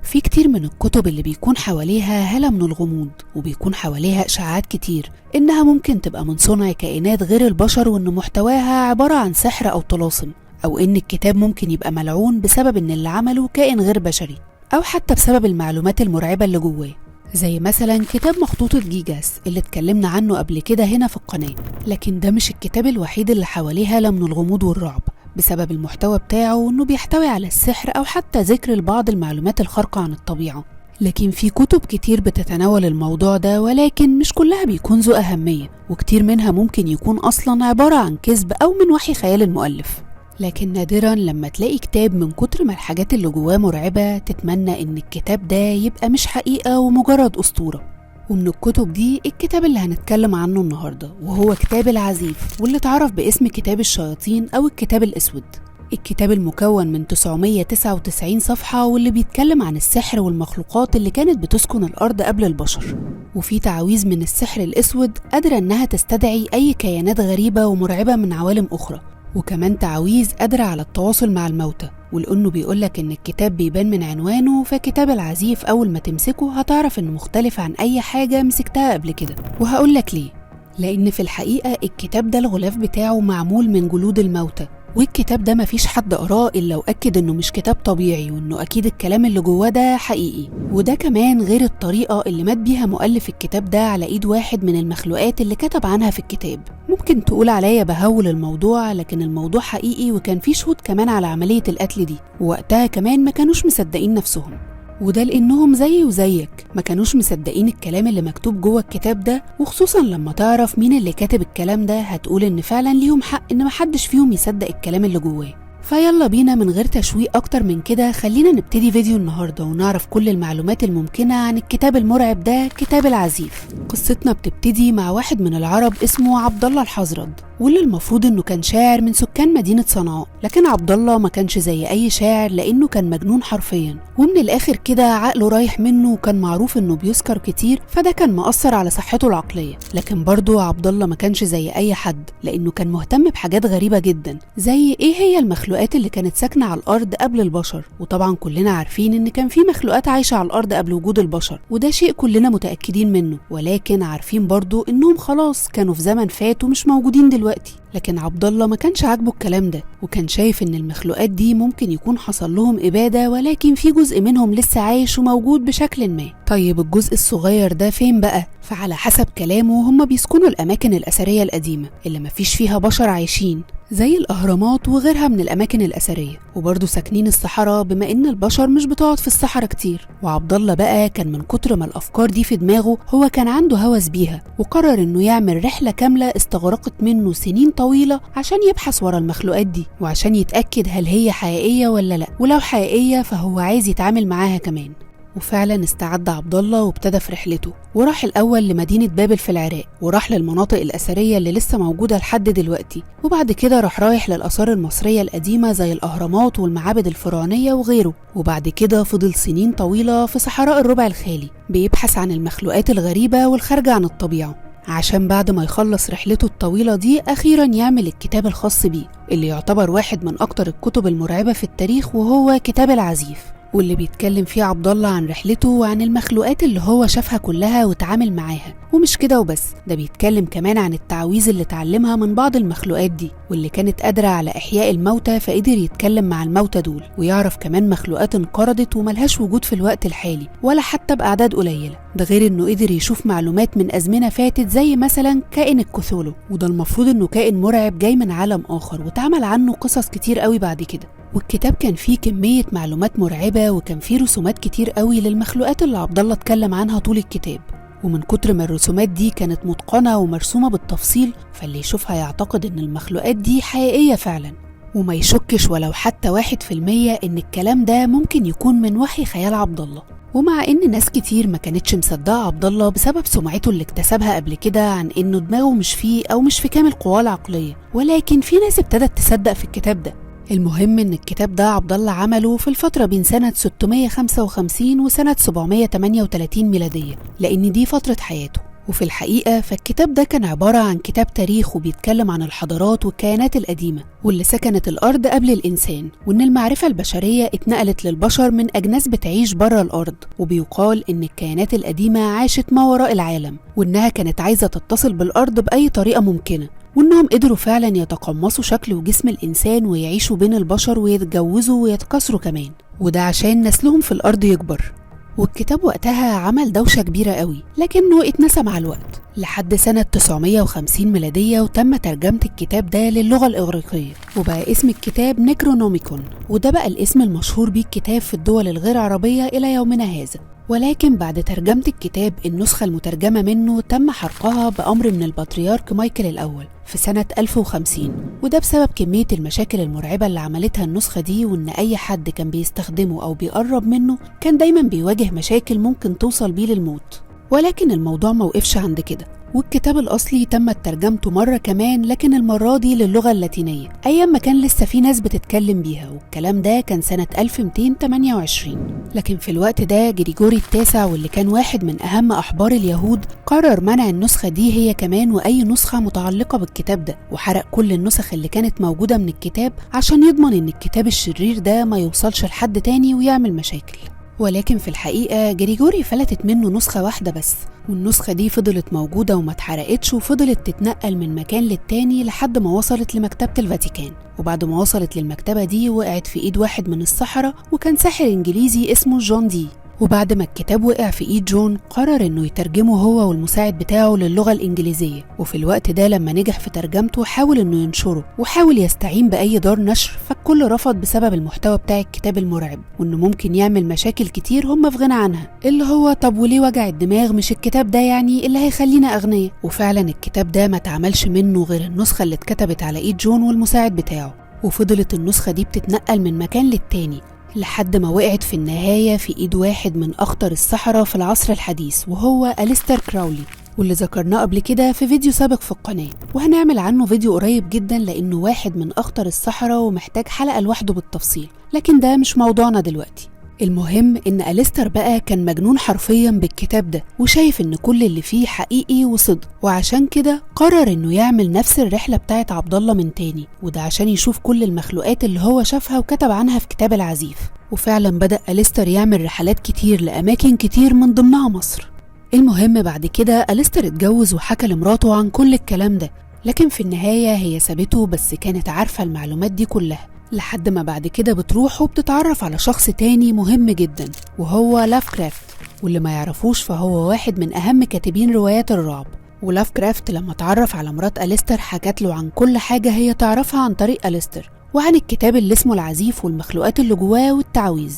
في كتير من الكتب اللي بيكون حواليها هالة من الغموض، وبيكون حواليها إشاعات كتير إنها ممكن تبقى من صنع كائنات غير البشر، وإن محتواها عبارة عن سحر أو طلاسم، أو إن الكتاب ممكن يبقى ملعون بسبب إن اللي عمله كائن غير بشري، أو حتى بسبب المعلومات المرعبة اللي جواه، زي مثلا كتاب مخطوطة جيجاس اللي اتكلمنا عنه قبل كده هنا في القناة. لكن ده مش الكتاب الوحيد اللي حواليه هالة من الغموض والرعب بسبب المحتوى بتاعه، وإنه بيحتوي على السحر أو حتى ذكر لبعض المعلومات الخارقة عن الطبيعة. لكن في كتب كتير بتتناول الموضوع ده، ولكن مش كلها بيكون ذو أهمية، وكتير منها ممكن يكون أصلا عبارة عن كذب أو من وحي خيال المؤلف. لكن نادرا لما تلاقي كتاب من كتر ما الحاجات اللي جواه مرعبة تتمنى إن الكتاب ده يبقى مش حقيقة ومجرد أسطورة. ومن الكتب دي الكتاب اللي هنتكلم عنه النهاردة، وهو كتاب العزيف، واللي اتعرف باسم كتاب الشياطين أو الكتاب الأسود. الكتاب المكون من 999 صفحة، واللي بيتكلم عن السحر والمخلوقات اللي كانت بتسكن الأرض قبل البشر، وفي تعاويذ من السحر الأسود قادرة إنها تستدعي أي كيانات غريبة ومرعبة من عوالم أخرى، وكمان تعاويذ قادرة على التواصل مع الموتى. ولأنه بيقولك إن الكتاب بيبان من عنوانه، فكتاب العزيف أول ما تمسكه هتعرف إنه مختلف عن أي حاجة مسكتها قبل كده. وهقولك ليه، لأن في الحقيقة الكتاب ده الغلاف بتاعه معمول من جلود الموتى، والكتاب ده مفيش حد قراه إلا وأكد إنه مش كتاب طبيعي، وإنه أكيد الكلام اللي جواه ده حقيقي. وده كمان غير الطريقة اللي مات بيها مؤلف الكتاب ده على إيد واحد من المخلوقات اللي كتب عنها في الكتاب. ممكن تقول عليا بهول الموضوع، لكن الموضوع حقيقي، وكان في شهود كمان على عملية القتل دي، ووقتها كمان ما كانوش مصدقين نفسهم، وده لأنهم زيي وزيك ما كانوش مصدقين الكلام اللي مكتوب جوه الكتاب ده. وخصوصا لما تعرف مين اللي كاتب الكلام ده هتقول إن فعلا ليهم حق إن محدش فيهم يصدق الكلام اللي جواه. فيلا بينا من غير تشويق أكتر من كده، خلينا نبتدي فيديو النهاردة ونعرف كل المعلومات الممكنة عن الكتاب المرعب ده، كتاب العزيف. قصتنا بتبتدي مع واحد من العرب اسمه عبد الله الحزرد، واللي المفروض انه كان شاعر من سكان مدينة صنعاء. لكن عبد الله ما كانش زي اي شاعر، لانه كان مجنون حرفيا، ومن الاخر كده عقله رايح منه، وكان معروف انه بيسكر كتير، فده كان مأثر على صحته العقلية. لكن برضه عبد الله ما كانش زي اي حد، لانه كان مهتم بحاجات غريبة جدا، زي ايه هي المخلوقات اللي كانت ساكنة على الارض قبل البشر. وطبعا كلنا عارفين ان كان في مخلوقات عايشة على الارض قبل وجود البشر، وده شيء كلنا متأكدين منه، ولكن عارفين برضه انهم خلاص كانوا في زمن فات ومش موجودين دلوقتي. لكن عبد الله ما كانش عاجبه الكلام ده، وكان شايف ان المخلوقات دي ممكن يكون حصل لهم إبادة، ولكن في جزء منهم لسه عايش وموجود بشكل ما. طيب الجزء الصغير ده فين بقى؟ فعلى حسب كلامه هم بيسكنوا الأماكن الأثرية القديمة اللي مفيش فيها بشر عايشين، زي الأهرامات وغيرها من الأماكن الأثرية، وبرضه ساكنين الصحراء بما إن البشر مش بتقعد في الصحراء كتير. وعبد الله بقى كان من كتر ما الأفكار دي في دماغه هو كان عنده هوس بيها، وقرر إنه يعمل رحلة كاملة استغرقت منه سنين طويلة عشان يبحث ورا المخلوقات دي، وعشان يتأكد هل هي حقيقية ولا لأ، ولو حقيقية فهو عايز يتعامل معاها كمان. وفعلا استعد عبد الله وابتدى في رحلته، وراح الأول لمدينة بابل في العراق، وراح للمناطق الأثرية اللي لسه موجودة لحد دلوقتي، وبعد كده راح رايح للآثار المصرية القديمة زي الأهرامات والمعابد الفرعونية وغيره. وبعد كده فضل سنين طويلة في صحراء الربع الخالي بيبحث عن المخلوقات الغريبة والخارجة عن الطبيعة، عشان بعد ما يخلص رحلته الطويلة دي أخيرا يعمل الكتاب الخاص بيه، اللي يعتبر واحد من أكتر الكتب المرعبة في التاريخ، وهو كتاب العزيف، واللي بيتكلم فيه عبد الله عن رحلته وعن المخلوقات اللي هو شافها كلها وتعامل معاها. ومش كده وبس، ده بيتكلم كمان عن التعويذ اللي اتعلمها من بعض المخلوقات دي، واللي كانت قادرة على إحياء الموتى، فقدر يتكلم مع الموتى دول، ويعرف كمان مخلوقات انقرضت وملهاش وجود في الوقت الحالي ولا حتى بأعداد قليلة. ده غير انه قدر يشوف معلومات من أزمنة فاتت، زي مثلا كائن الكوثولو، وده المفروض انه كائن مرعب جاي من عالم آخر، واتعمل عنه قصص كتير قوي بعد كده. والكتاب كان فيه كمية معلومات مرعبة، وكان فيه رسومات كتير قوي للمخلوقات اللي عبد الله اتكلم عنها طول الكتاب. ومن كتر ما الرسومات دي كانت متقنة ومرسومة بالتفصيل، فاللي يشوفها يعتقد إن المخلوقات دي حقيقية فعلا، وما يشكش ولو حتى 1% إن الكلام ده ممكن يكون من وحي خيال عبد الله. ومع إن ناس كتير ما كانتش مصدقة عبد الله بسبب سمعته اللي اكتسبها قبل كده عن إنه دماغه مش فيه أو مش في كامل قواه العقلية، ولكن في ناس ابتدت تصدق في الكتاب ده. المهم إن الكتاب ده عبد الله عمله في الفترة بين سنة 655 وسنة 738 ميلادية، لأن دي فترة حياته. وفي الحقيقة فالكتاب ده كان عبارة عن كتاب تاريخ وبيتكلم عن الحضارات والكيانات القديمة واللي سكنت الأرض قبل الإنسان، وإن المعرفة البشرية اتنقلت للبشر من أجناس بتعيش بره الأرض، وبيقال إن الكيانات القديمة عاشت ما وراء العالم، وإنها كانت عايزة تتصل بالأرض بأي طريقة ممكنة، وإنهم قدروا فعلا يتقمصوا شكل وجسم الإنسان ويعيشوا بين البشر ويتجوزوا ويتكاثروا كمان، وده عشان نسلهم في الأرض يكبر. والكتاب وقتها عمل دوشة كبيرة قوي، لكنه اتنسى مع الوقت لحد سنة 950 ميلادية، وتم ترجمة الكتاب ده للغة الإغريقية، وبقى اسم الكتاب نيكرونوميكون، وده بقى الاسم المشهور بيه الكتاب في الدول الغير عربية إلى يومنا هذا. ولكن بعد ترجمة الكتاب النسخة المترجمة منه تم حرقها بأمر من البطريرك مايكل الأول في سنة 1050، وده بسبب كمية المشاكل المرعبة اللي عملتها النسخة دي، وإن أي حد كان بيستخدمه أو بيقرب منه كان دايما بيواجه مشاكل ممكن توصل بيه للموت. ولكن الموضوع موقفش عند كده، والكتاب الأصلي تمت ترجمته مرة كمان، لكن المرة دي للغة اللاتينية أيام ما كان لسه في ناس بتتكلم بيها، والكلام ده كان سنة 1228. لكن في الوقت ده جريجوري التاسع، واللي كان واحد من أهم أحبار اليهود، قرر منع النسخة دي هي كمان وأي نسخة متعلقة بالكتاب ده، وحرق كل النسخ اللي كانت موجودة من الكتاب عشان يضمن إن الكتاب الشرير ده ما يوصلش لحد تاني ويعمل مشاكل. ولكن في الحقيقة جريجوري فلتت منه نسخة واحدة بس، والنسخة دي فضلت موجودة وما اتحرقتش، وفضلت تتنقل من مكان للتاني لحد ما وصلت لمكتبة الفاتيكان. وبعد ما وصلت للمكتبة دي وقعت في ايد واحد من السحرة، وكان ساحر انجليزي اسمه جون دي. وبعد ما الكتاب وقع في ايد جون قرر انه يترجمه هو والمساعد بتاعه للغة الانجليزية، وفي الوقت ده لما نجح في ترجمته حاول انه ينشره، وحاول يستعين بأي دار نشر، فالكل رفض بسبب المحتوى بتاع الكتاب المرعب، وانه ممكن يعمل مشاكل كتير هم في غنى عنها، اللي هو طب وليه وجع الدماغ، مش الكتاب ده يعني اللي هيخلينا اغنياء. وفعلا الكتاب ده ما اتعملش منه غير النسخة اللي اتكتبت على ايد جون والمساعد بتاعه، وفضلت النسخة دي بتتنقل من مكان للتاني لحد ما وقعت في النهاية في إيد واحد من أخطر السحرة في العصر الحديث، وهو أليستر كراولي، واللي ذكرناه قبل كده في فيديو سابق في القناة، وهنعمل عنه فيديو قريب جدا لأنه واحد من أخطر السحرة ومحتاج حلقة لوحده بالتفصيل، لكن ده مش موضوعنا دلوقتي. المهم إن أليستر بقى كان مجنون حرفيا بالكتاب ده، وشايف إن كل اللي فيه حقيقي وصدق، وعشان كده قرر إنه يعمل نفس الرحلة بتاعت عبد الله من تاني، وده عشان يشوف كل المخلوقات اللي هو شافها وكتب عنها في كتاب العزيف. وفعلا بدأ أليستر يعمل رحلات كتير لأماكن كتير من ضمنها مصر. المهم بعد كده أليستر اتجوز وحكى لمراته عن كل الكلام ده، لكن في النهاية هي سابته، بس كانت عارفة المعلومات دي كلها، لحد ما بعد كده بتروح وبتتعرف على شخص تاني مهم جدا، وهو لافكرافت، واللي ما يعرفوش فهو واحد من أهم كاتبين روايات الرعب. ولافكرافت لما اتعرف على مرات أليستر حكت له عن كل حاجة هي تعرفها عن طريق أليستر، وعن الكتاب اللي اسمه العزيف والمخلوقات اللي جواه والتعويذ.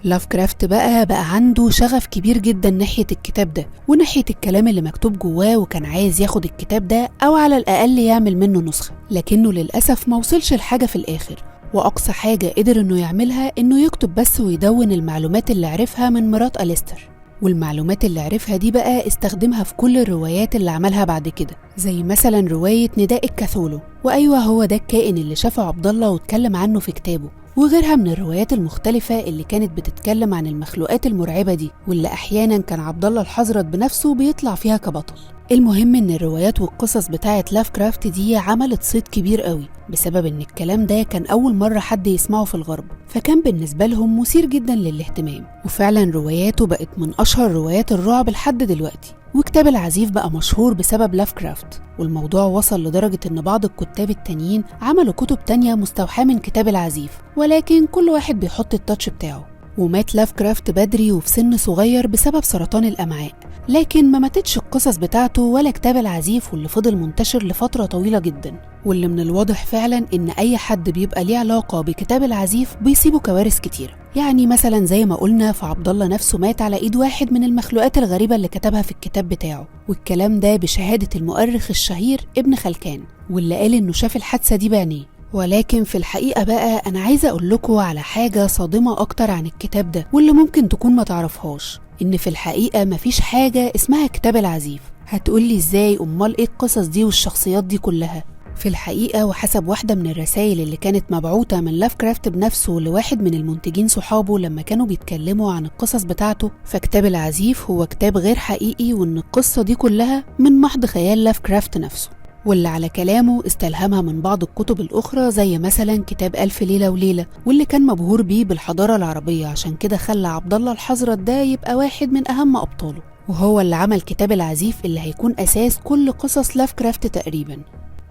لافكرافت بقى عنده شغف كبير جدا ناحية الكتاب ده وناحية الكلام اللي مكتوب جواه، وكان عايز ياخد الكتاب ده أو على الأقل يعمل منه نسخة، لكنه للأسف ما وصلش لحاجة في الآخر. وأقصى حاجة قدر إنه يعملها إنه يكتب بس ويدون المعلومات اللي عرفها من مرات أليستر، والمعلومات اللي عرفها دي بقى استخدمها في كل الروايات اللي عملها بعد كده، زي مثلا رواية نداء الكاثولو، وأيوه هو ده الكائن اللي شافه عبد الله واتكلم عنه في كتابه، وغيرها من الروايات المختلفة اللي كانت بتتكلم عن المخلوقات المرعبة دي، واللي أحيانا كان عبد الله الحزرت بنفسه بيطلع فيها كبطل. المهم إن الروايات والقصص بتاعة لافكرافت دي عملت صيت كبير قوي، بسبب إن الكلام ده كان أول مرة حد يسمعه في الغرب، فكان بالنسبة لهم مثير جدا للاهتمام، وفعلا رواياته بقت من أشهر روايات الرعب لحد دلوقتي. وكتاب العزيف بقى مشهور بسبب لافكرافت، والموضوع وصل لدرجة إن بعض الكتاب التانيين عملوا كتب تانية مستوحاة من كتاب العزيف، ولكن كل واحد بيحط ال touch بتاعه. ومات لافكرافت بدري وفي سن صغير بسبب سرطان الأمعاء، لكن ما ماتتش القصص بتاعته ولا كتاب العزيف، واللي فضل منتشر لفترة طويلة جدا. واللي من الواضح فعلا إن أي حد بيبقى ليه علاقة بكتاب العزيف بيصيبه كوارث كتير، يعني مثلا زي ما قلنا فعبد الله نفسه مات على إيد واحد من المخلوقات الغريبة اللي كتبها في الكتاب بتاعه، والكلام ده بشهادة المؤرخ الشهير ابن خلكان، واللي قال إنه شاف الحادثة دي بعينيه. ولكن في الحقيقة بقى أنا عايزة أقول لكم على حاجة صادمة أكتر عن الكتاب ده، واللي ممكن تكون ما تعرفهاش، إن في الحقيقة مفيش حاجة اسمها كتاب العزيف. هتقولي إزاي؟ أمال إيه القصص دي والشخصيات دي كلها؟ في الحقيقة وحسب واحدة من الرسائل اللي كانت مبعوثة من لافكرافت بنفسه لواحد من المنتجين صحابه لما كانوا بيتكلموا عن القصص بتاعته، فكتاب العزيف هو كتاب غير حقيقي، وإن القصة دي كلها من محض خيال لافكرافت نفسه، واللي على كلامه استلهمها من بعض الكتب الأخرى زي مثلا كتاب ألف ليلة وليلة، واللي كان مبهور بيه بالحضارة العربية، عشان كده خلى عبد الله الحزرت ده يبقى واحد من أهم أبطاله، وهو اللي عمل كتاب العزيف اللي هيكون أساس كل قصص لافكرافت تقريبا.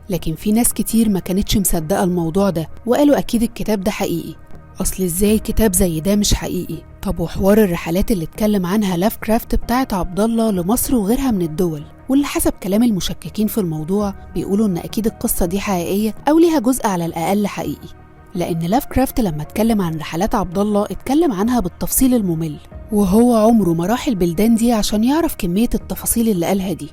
لكن في ناس كتير ما كانتش مصدقة الموضوع ده وقالوا أكيد الكتاب ده حقيقي، أصل إزاي كتاب زي ده مش حقيقي؟ طب وحوار الرحلات اللي اتكلم عنها لافكرافت بتاعت عبد الله لمصر وغيرها من الدول، واللي حسب كلام المشككين في الموضوع بيقولوا إن أكيد القصة دي حقيقية أو ليها جزء على الأقل حقيقي، لأن لافكرافت لما اتكلم عن رحلات عبد الله اتكلم عنها بالتفصيل الممل، وهو عمره ما راح البلدان دي عشان يعرف كمية التفاصيل اللي قالها دي.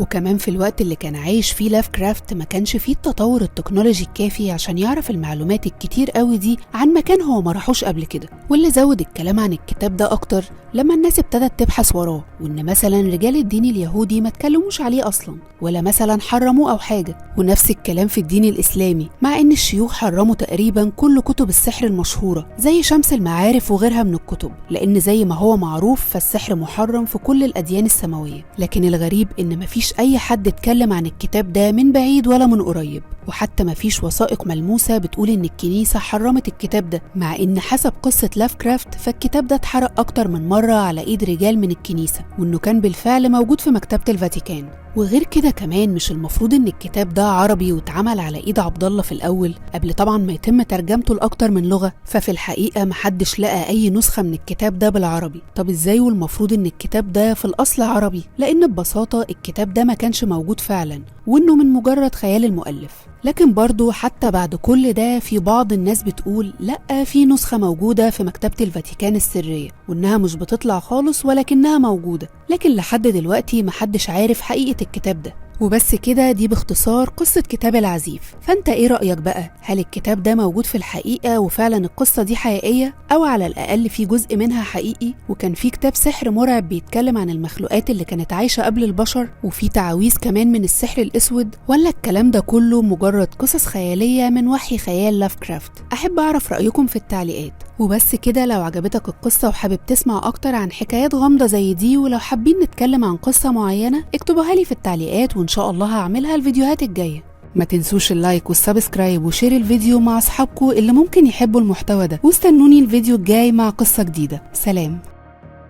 وكمان في الوقت اللي كان عايش فيه لافكرافت ما كانش فيه التطور التكنولوجي الكافي عشان يعرف المعلومات الكتير قوي دي عن مكان هو ما راحوش قبل كده. واللي زود الكلام عن الكتاب ده اكتر لما الناس ابتدت تبحث وراه، وان مثلا رجال الدين اليهودي ما اتكلموش عليه اصلا، ولا مثلا حرموه او حاجه، ونفس الكلام في الدين الاسلامي، مع ان الشيوخ حرموا تقريبا كل كتب السحر المشهوره زي شمس المعارف وغيرها من الكتب، لان زي ما هو معروف فالسحر محرم في كل الاديان السماويه. لكن الغريب ان مفيش أي حد اتكلم عن الكتاب ده من بعيد ولا من قريب، وحتى مفيش وثائق ملموسة بتقول إن الكنيسة حرمت الكتاب ده، مع إن حسب قصة لافكرافت فالكتاب ده اتحرق أكتر من مرة على إيد رجال من الكنيسة، وإنه كان بالفعل موجود في مكتبة الفاتيكان. وغير كده كمان مش المفروض إن الكتاب ده عربي واتعمل على إيد عبد الله في الأول قبل طبعا ما يتم ترجمته لأكتر من لغة؟ ففي الحقيقة محدش لقى أي نسخة من الكتاب ده بالعربي. طب إزاي والمفروض إن الكتاب ده في الأصل عربي؟ لأن ببساطة الكتاب ده ما كانش موجود فعلا، وإنه من مجرد خيال المؤلف. لكن برضو حتى بعد كل ده في بعض الناس بتقول لأ، في نسخة موجودة في مكتبة الفاتيكان السرية، وإنها مش بتطلع خالص ولكنها موجودة، لكن لحد دلوقتي محدش عارف حقيقة الكتاب ده. وبس كده، دي باختصار قصة كتاب العزيف. فأنت إيه رأيك بقى؟ هل الكتاب ده موجود في الحقيقة وفعلا القصة دي حقيقية، أو على الأقل في جزء منها حقيقي، وكان في كتاب سحر مرعب بيتكلم عن المخلوقات اللي كانت عايشة قبل البشر، وفي تعاويذ كمان من السحر الأسود، ولا الكلام ده كله مجرد قصص خيالية من وحي خيال لافكرافت؟ أحب أعرف رأيكم في التعليقات. وبس كده، لو عجبتك القصة وحابب تسمع أكتر عن حكايات غامضة زي دي، ولو حابين نتكلم عن قصة معينة اكتبوها لي في التعليقات، وإن شاء الله هعملها الفيديوهات الجاية. ما تنسوش ال like وال subscribe و share الفيديو مع أصحابكم اللي ممكن يحبوا المحتوى ده، واستنوني الفيديو الجاي مع قصة جديدة. سلام.